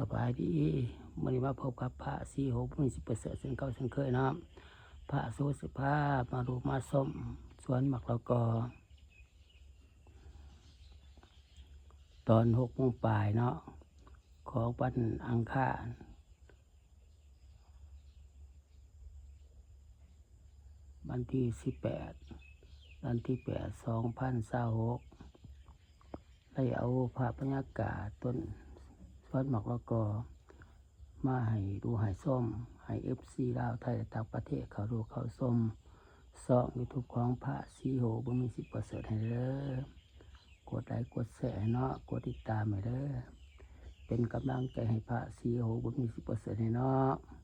ສະບາຍດີ ມື້ນີ້ມາພົບກັບພະສີໂຫ ບຸນມີ ສິປະເສີດ ເຊັ່ນເກົ່າເຊັ່ນເຄີຍເນາະ. ພະສີໂຫຊິພາມາດູມາຊົມສວນໝາກລະກໍ ຕອນຫົກໂມງປາຍເນາະ ຂອງວັນອັງຄານ ວັນທີສິບແປດ ເດືອນທີແປດ ສອງພັນຊາວຫົກ ໄດ້ເອົາພາບບັນຍາກາດຕົ້ນສວນໝາກລະກໍ ມາໃຫ້ດູໃຫ້ຊົມ ໃຫ້ເອັຟຊີລາວ ໄທ ແລະ ຕ່າງປະເທດເຂົ້າດູເຂົ້າຊົມຊ່ອງຢູທູບຂອງພະສີໂຫ ບຸນມີ ສິປະເສີດ ໃຫ້ເດີ. ກົດໄລກົດແຊໃຫ້ເນາະ ກົດຕິດຕາມໃຫ້ເດີ ເປັນກຳລັງໃຈໃຫ້ພະສີໂຫ ບຸນມີ ສິປະເສີດ ໃຫ້ເນາະ.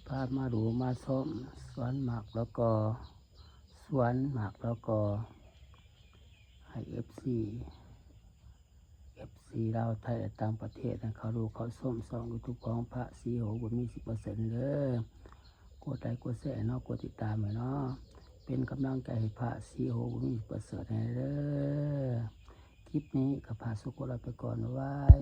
ພາມາດູມາຊົມສວນໝາກ ແລ້ວກໍສວນໝາກ ແລ້ວກໍໃຫ້ເອັຟຊີ ເອັຟຊີລາວ ໄທ ແລະ ຕ່າງປະເທດ ໃຫ້ເຂົ້າດູເຂົ້າຊົມຊ່ອງຢູທູບຂອງພະສີໂຫ ບຸນມີ ສິບເປີເຊັນ ເດີ. ກົດໄລ ກົດແຊເນາະ ກົດຕິດຕາມໃຫ້ເນາະ ເປັນກຳລັງໃຈໃຫ້ພະສີໂຫ ບຸນມີ ສິບເປີເຊັນ ແດ່ເດີ. ຄລິບນີ້ກໍພາສຸກຄົນລາໄປກ່ອນ ບາຍບາຍ.